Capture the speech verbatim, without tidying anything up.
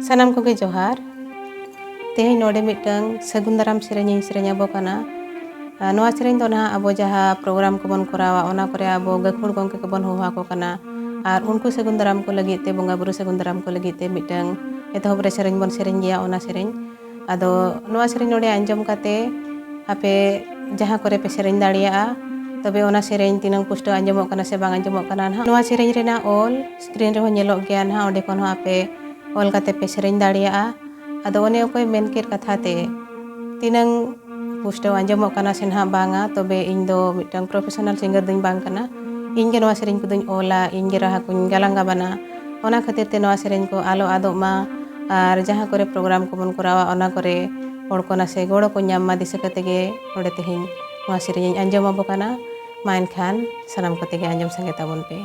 ᱥᱟᱱᱟᱢ ᱠᱚᱜᱮ ᱡᱚᱦᱟᱨ᱾ ᱛᱮᱦᱮᱧ ᱱᱚᱰᱮ ᱢᱤᱫᱴᱟᱝ ᱥᱟᱹᱜᱩᱱ ᱫᱟᱨᱟᱢ ᱥᱮᱨᱮᱧ ᱤᱧ ᱥᱮᱨᱮᱧ ᱟᱵᱚ ᱠᱟᱱᱟ᱾ ᱟᱨ ᱱᱚᱣᱟ ᱥᱮᱨᱮᱧ ᱫᱚ ᱱᱟᱦᱟᱜ ᱟᱵᱚ ᱡᱟᱦᱟᱸ ᱯᱨᱳᱜᱨᱟᱢ ᱠᱚᱵᱚᱱ ᱠᱚᱨᱟᱣᱟ, ᱚᱱᱟ ᱠᱚᱨᱮ ᱟᱵᱚ ᱜᱟᱹᱠᱷᱩᱲ ᱜᱚᱢᱠᱮ ᱠᱚᱵᱚᱱ ᱦᱚᱦᱚ ᱟᱠᱚ ᱠᱟᱱᱟ᱾ ᱟᱨ ᱩᱱᱠᱩ ᱥᱟᱹᱜᱩᱱ ᱫᱟᱨᱟᱢ ᱠᱚ ᱞᱟᱹᱜᱤᱫ ᱛᱮ, ᱵᱚᱸᱜᱟ ᱵᱩᱨᱩ ᱥᱟᱹᱜᱩᱱ ᱫᱟᱨᱟᱢ ᱠᱚ ᱞᱟᱹᱜᱤᱫ ᱛᱮ ᱢᱤᱫᱴᱟᱝ ᱮᱛᱚᱦᱚᱵ ᱨᱮ ᱥᱮᱨᱮᱧ ᱵᱚᱱ ᱥᱮᱨᱮᱧ ᱜᱮᱭᱟ, ᱚᱱᱟ ᱥᱮᱨᱮᱧ᱾ ᱟᱫᱚ ᱱᱚᱣᱟ ᱥᱮᱨᱮᱧ ᱱᱚᱰᱮ ᱟᱸᱡᱚᱢ ᱠᱟᱛᱮ ᱟᱯᱮ ᱡᱟᱦᱟᱸ ᱠᱚᱨᱮ ᱯᱮ ᱥᱮᱨᱮᱧ ᱫᱟᱲᱮᱭᱟᱜᱼᱟ, ᱛᱚᱵᱮ ᱚᱱᱟ ᱥᱮᱨᱮᱧ ᱛᱤᱱᱟᱹᱝ ᱯᱩᱥᱴᱟᱹᱣ ᱟᱸᱡᱚᱢᱚᱜ ᱠᱟᱱᱟ ᱥᱮ ᱵᱟᱝ ᱟᱸᱡᱚᱢᱚᱜ ᱠᱟᱱᱟ ᱱᱟᱦᱟᱜ, ᱱᱚᱣᱟ ᱥᱮᱨᱮᱧ ᱨᱮᱱᱟᱜ ᱚᱞ ᱥᱠᱨᱤᱱ ᱨᱮᱦᱚᱸ ᱧᱮᱞᱚᱜ ᱜᱮᱭᱟ ᱱᱟᱦᱟᱜ, ᱚᱸᱰᱮ ᱠᱷᱚᱱ ᱦᱚᱸ ᱟᱯᱮ ᱚᱞ ᱠᱟᱛᱮ ᱯᱮ ᱥᱮᱨᱮᱧ ᱫᱟᱲᱮᱭᱟᱜᱼᱟ᱾ ᱟᱫᱚ ᱚᱱᱮ ᱚᱠᱚᱭ ᱢᱮᱱ ᱠᱮᱫ ᱠᱟᱛᱷᱟ ᱛᱮ ᱛᱤᱱᱟᱹᱝ ᱯᱩᱥᱴᱟᱹᱣ ᱟᱸᱡᱚᱢᱚᱜ ᱠᱟᱱᱟ ᱥᱮ ᱱᱟᱦᱟᱜ ᱵᱟᱝᱟ, ᱛᱚᱵᱮ ᱤᱧ ᱫᱚ ᱢᱤᱫᱴᱟᱝ ᱯᱨᱚᱯᱷᱮᱥᱚᱱᱟᱞ ᱥᱤᱝᱜᱟᱨ ᱫᱚᱧ ᱵᱟᱝ ᱠᱟᱱᱟ᱾ ᱤᱧ ᱜᱮ ᱱᱚᱣᱟ ᱥᱮᱨᱮᱧ ᱠᱚᱫᱚᱧ ᱚᱞᱟ, ᱤᱧ ᱜᱮ ᱨᱟᱦᱟ ᱠᱚᱧ ᱜᱟᱞᱟᱝ ᱜᱟᱵᱟᱱᱟ᱾ ᱚᱱᱟ ᱠᱷᱟᱹᱛᱤᱨ ᱛᱮ ᱱᱚᱣᱟ ᱥᱮᱨᱮᱧ ᱠᱚ ᱟᱞᱚ ᱟᱫᱚᱜ ᱢᱟ, ᱟᱨ ᱡᱟᱦᱟᱸ ᱠᱚᱨᱮ ᱯᱨᱳᱜᱨᱟᱢ ᱠᱚᱵᱚᱱ ᱠᱚᱨᱟᱣᱟ, ᱚᱱᱟ ᱠᱚᱨᱮ ᱦᱚᱲ ᱠᱚ ᱱᱟᱥᱮ ᱜᱚᱲᱚ ᱠᱚ ᱧᱟᱢ ᱢᱟ ᱫᱤᱥᱟᱹ ᱠᱟᱛᱮ ᱜᱮ ᱱᱚᱰᱮ ᱛᱮᱦᱮᱧ ᱱᱚᱣᱟ ᱥᱮᱨᱮᱧ ᱤᱧ ᱟᱸᱡᱚᱢ ᱟᱵᱚ ᱠᱟᱱᱟ᱾ ᱢᱟ ᱮᱱᱠᱷᱟᱱ ᱥᱟᱱᱟᱢ ᱠᱚᱛᱮ ᱜᱮ ᱟᱸᱡᱚᱢ ᱥᱟᱸᱜᱮ ᱛᱟᱵᱚᱱ ᱯᱮ᱾